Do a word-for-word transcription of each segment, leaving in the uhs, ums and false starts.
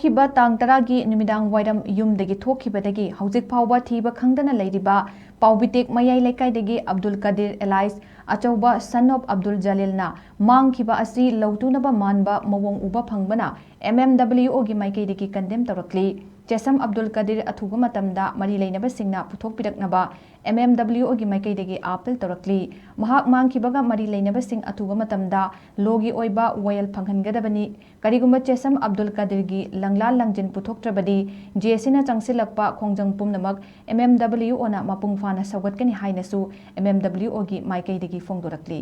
ꯍꯥꯏꯔꯤꯕ ꯇꯥꯡ ꯇꯔꯥꯒꯤ ꯅꯨꯃꯤꯗꯥꯡ ꯋꯥꯏꯔꯝ ꯌꯨꯝꯗꯒꯤ ꯊꯣꯛꯈꯤꯕꯗꯒꯤ ꯍꯧꯖꯤꯛ ꯐꯥꯎꯕ ꯊꯤꯕ ꯈꯪꯗꯅ ꯂꯩꯔꯤꯕ ꯄꯥꯎꯕꯤꯇꯦꯛ ꯃꯌꯥꯏ ꯂꯩꯀꯥꯏꯗꯒꯤ ꯑꯕꯗꯨꯜ ꯀꯗꯤꯔ alias ꯑꯆꯧꯕ son of ꯑꯕꯗꯨꯜ ꯖꯂꯤꯜꯅ ꯃꯥꯡꯈꯤꯕ ꯑꯁꯤ ꯂꯧꯇꯨꯅꯕ ꯃꯥꯟꯕ ꯃꯑꯣꯡ ꯎꯕ ꯐꯪꯕꯅ M M W O ꯒꯤ ꯃꯥꯏꯀꯩꯗꯒꯤ condemn ꯇꯧꯔꯛꯂꯤ꯫ ꯆꯦꯁꯝ ꯑꯕꯗꯨꯜ ꯀꯗꯤꯔ ꯑꯊꯨꯕ ꯃꯇꯝꯗ ꯃꯔꯤ ꯂꯩꯅꯕꯁꯤꯡꯅ ꯄꯨꯊꯣꯛꯄꯤꯔꯛꯅꯕ M M W O ꯒꯤ ꯃꯥꯏꯀꯩꯗꯒꯤ appeal ꯇꯧꯔꯛꯂꯤ꯫ ꯃꯍꯥꯛ ꯃꯥꯡꯈꯤꯕꯒ ꯃꯔꯤ ꯂꯩꯅꯕꯁꯤꯡ ꯑꯊꯨꯕ ꯃꯇꯝꯗ ꯂꯣꯒꯤ ꯑꯣꯏꯕ ꯋꯥꯌꯦꯜ ꯐꯪꯍꯟꯒꯗꯕꯅꯤ꯫ ꯀꯔꯤꯒꯨꯝꯕ ꯆꯦꯁꯝ ꯑꯕꯗꯨꯜ ꯀꯗꯤꯔꯒꯤ ꯂꯪꯂꯥ ꯂꯪꯖꯤꯟ ꯄꯨꯊꯣꯛꯇ꯭ꯔꯕꯗꯤ, J C ꯅ ꯆꯪꯁꯤꯜꯂꯛꯄ ꯈꯣꯡꯖꯪ ꯄꯨꯝꯅꯃꯛ M M W O ꯅ ꯃꯄꯨꯡ ꯐꯥꯅ ꯁꯧꯒꯠꯀꯅꯤ ꯍꯥꯏꯅꯁꯨ M M W O ꯒꯤ ꯃꯥꯏꯀꯩꯗꯒꯤ ꯐꯣꯡꯗꯣꯔꯛꯂꯤ꯫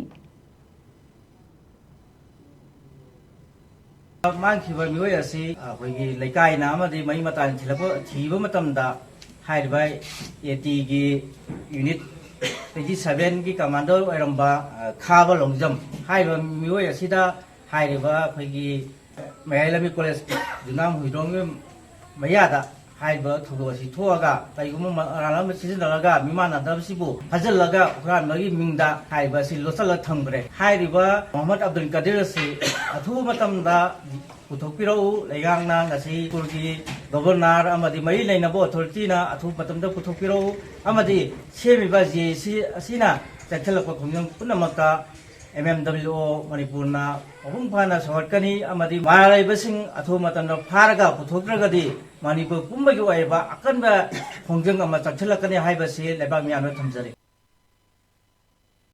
ꯃꯥꯡꯈꯤꯕ ꯃꯤꯑꯣꯏ ꯑꯁꯤ ꯑꯩꯈꯣꯏꯒꯤ ꯂꯩꯀꯥꯏꯅ ꯑꯃꯗꯤ ꯃꯔꯤ ꯃꯇꯥꯅ ꯊꯤꯜꯂꯛꯄ, ꯊꯤꯕ ꯃꯇꯝꯗ ꯍꯥꯏꯔꯤꯕ A T ꯒꯤ unit twenty seven ꯒꯤ commander ꯑꯣꯏꯔꯝꯕ, ꯑ, ꯈꯥꯕ ꯂꯣꯡꯖꯝ ꯍꯥꯏꯔꯤꯕ ꯃꯤꯑꯣꯏ ꯑꯁꯤꯗ ꯍꯥꯏꯔꯤꯕ ꯑꯩꯈꯣꯏꯒꯤ ꯃꯌꯥꯏ ꯂꯝꯕꯤ college ꯌꯨꯝꯅꯥꯝ ꯍꯨꯏꯗ꯭ꯔꯣꯝꯒꯤ ꯃꯌꯥꯗ ꯍꯥꯏꯔꯤꯕ ꯊꯧꯗꯣꯛ ꯑꯁꯤ ꯊꯣꯛꯑꯒ ꯀꯔꯤꯒꯨꯝꯕ ꯃꯔꯥꯜ ꯑꯃ ꯁꯤꯖꯤꯟꯅꯔꯒ ꯃꯤꯃꯥꯟꯅꯗꯕꯁꯤꯕꯨ ꯐꯥꯖꯤꯜꯂꯒ ꯍꯨꯔꯥꯟꯕꯒꯤ ꯃꯤꯡꯗ ꯍꯥꯏꯔꯤꯕ ꯑꯁꯤ ꯂꯣꯠꯁꯤꯜꯂ ꯊꯝꯈ꯭ꯔꯦ꯫ ꯍꯥꯏꯔꯤꯕ ꯃꯣꯍꯝꯃꯗ ꯑꯕꯗꯨꯜ ꯀꯗꯤꯔ ꯑꯁꯤ ꯑꯊꯨꯕ ꯃꯇꯝꯗ ꯄꯨꯊꯣꯛꯄꯤꯔꯛꯎ꯫ ꯂꯩꯉꯥꯛꯅ ꯉꯁꯤ ꯃꯅꯤꯄꯨꯔꯒꯤ governor ꯑꯃꯗꯤ ꯃꯔꯤ ꯂꯩꯅꯕ authority ꯅ ꯑꯊꯨꯕ ꯃꯇꯝꯗ ꯄꯨꯊꯣꯛꯄꯤꯔꯛꯎ ꯑꯃꯗꯤ ꯁꯦꯝꯃꯤꯕ J C ꯑꯁꯤꯅ ꯆꯪꯁꯤꯜꯂꯛꯄ ꯈꯣꯡꯖꯪ ꯄꯨꯝꯅꯃꯛꯇ M M W O ꯃꯅꯤꯄꯨꯔꯅ ꯃꯄꯨꯡ ꯐꯥꯅ ꯁꯧꯒꯠꯀꯅꯤ ꯑꯃꯗꯤ ꯃꯔꯥꯜ ꯂꯩꯕꯁꯤꯡ ꯑꯊꯨꯕ ꯃꯇꯝꯗ ꯐꯥꯔꯒ ꯄꯨꯊꯣꯛꯇ꯭ꯔꯒꯗꯤ ꯃꯅꯤꯄꯨꯔ ꯄꯨꯝꯕꯒꯤ ꯑꯣꯏꯕ ꯑꯀꯟꯕ ꯈꯣꯡꯖꯪ ꯑꯃ ꯆꯪꯁꯤꯜꯂꯛꯀꯅꯤ ꯍꯥꯏꯕꯁꯤ ꯂꯩꯕꯥꯛ ꯃꯤꯌꯥꯝꯗ ꯊꯝꯖꯔꯤ꯫